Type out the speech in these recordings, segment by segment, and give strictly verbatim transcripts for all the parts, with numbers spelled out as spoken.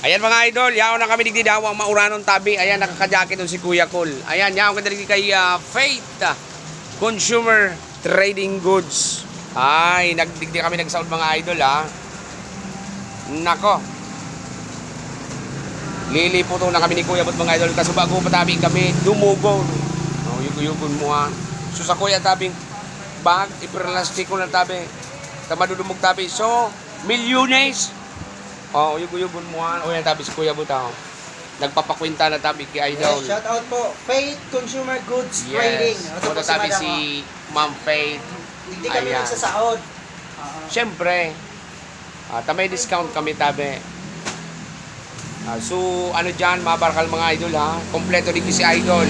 Ayan, mga idol, yaon na kami digdi, dawa mauranon tabi. Ayan, nakakajakit on si Kuya Col. Ayan, yaon ka dali kay, ah, Faith, ah, Consumer Trading Goods. Ay, nagdigdi kami nagsaod, mga idol, ha. Nako. Liliputo na kami ni Kuya Bot, mga idol. Kasubago pa tabi kami dumugon. Oh, yugo-yugon mo, ha. So, sa Kuya tabing bag, iperlastiko na tabi. Tamadudumog tabi. So, milyones. Oh, uyog-uyogon mo, ha. O, yan, tabi si Kuya Bot, ha. Nagpapakwenta na tabi ki Idol. Yes, shout out po, Faith Consumer Goods Trading. Yes. Ito po si tabi Madam, si oh. Ma'am Faith. Hindi kami Ayan. nagsasaod. Oo. Siyempre, ah, ta may discount kami, tabi. Ah, so, ano dyan, mga barakal, mga idol, ha? Kompleto digdi si Idol.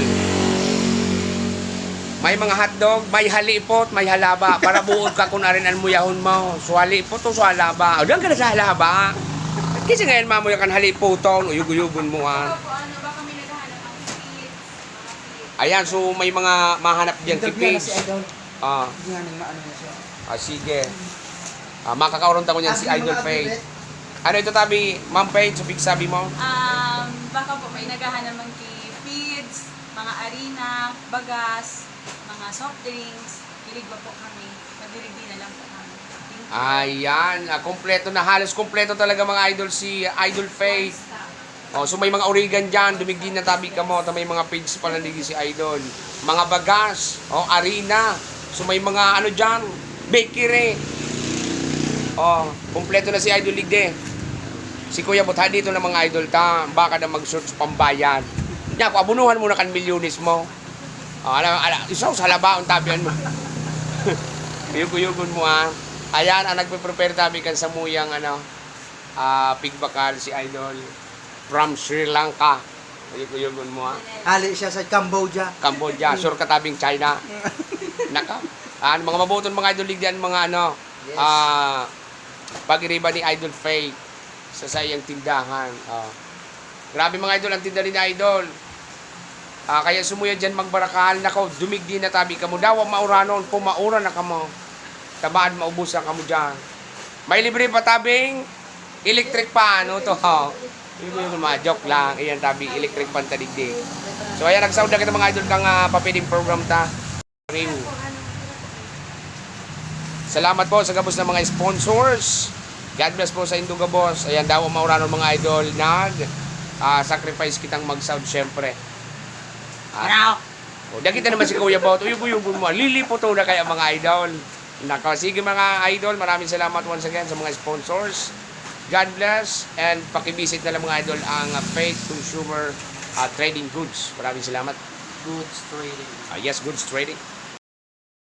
May mga hotdog, may halipot, may halaba. Para buod ka kung arin an muyahon mo. So, halipot o so halaba? O, diyan ka na sa halaba. Kasi ngayon, mamuya kan halipoton, uyog-uyogon mo, ha? Opo, ano, baka may naghahanap ng feeds, mga feeds. Ayan, so may mga mahanap diyan Interview na kipage. si Idol. Ah. Hindi nga nang maano na siya. Ah, sige. Ah, makakaurong ta ngunyan si Idol Faith. Ano ito, tabi, Ma'am Faith, sa pigsabi mo? Um, baka po may naghahanap ng ki-, feeds, mga arina, bagas, mga soft drinks. Hilig ba po kami? Madirigdi na lang po kami. Thank you. Ayan, ah, kompleto na. Halos kompleto talaga, mga idol, si Idol Faith. One stop. Oh, so may mga origan dyan, dumigdi na tabi kamo, ta may mga feeds pala digdi si Idol. Mga bagas, oh, arina. So may mga ano dyan, bakery. Oh, kompleto na si Idol digdi. Si Kuya Bot, ha, dito na mga idol ta, baka na mag-search pambayad. Nya, kung abunuhan mo na kan milyones mo. Oh, ala, ala, isaw sa labaon tabian mo. Uyog-uyogon mo, ha. Ayan, ang nagpe-prepare tabi kan samuyang, ano, ah, pigbakal, si Idol. From Sri Lanka. Uyog-uyogon mo, ha. Hali siya sa Cambodia. Cambodia, sure ka tabing China. Naka. Ah, mga mabuton, mga idol, digdi an mga ano, Yes. ah, pag-iriba ni Idol Faith sa saiyang tindahan. Oh. Grabe, mga idol, ang tinda ni Idol. Ah, kaya sumuya dyan magbarakal. Nako, dumigdi na tabi kamo. Dawa mauranon, pumauran na kamo. Tabaad maubusan kamo dyan. May libre pa tabing electric fan, no, to, ha. Yun, yun, mga joke lang. Ayan, tabi, electric fan ta digdi. So, ayan, nagsaud na kita, mga idol, kang, ah, papiding program ta. Ring. Salamat po sa gabos na mga sponsors. God bless po sa indong gabos. Ayan, dawa mauranon, mga idol, nag, ah, sacrifice kitang magsaud, syempre. Ah, Ano? O, dagita naman si Kuya Bot. Uyog-uyogon mo. Liliputo na kaya, mga idol. Nako, sige, mga idol. Maraming salamat once again sa mga sponsors. God bless. And pakivisit na lang, mga idol, ang, ah, Faith Consumer, ah, Trading Goods. Maraming salamat. Goods Trading. Ah, yes, Goods Trading.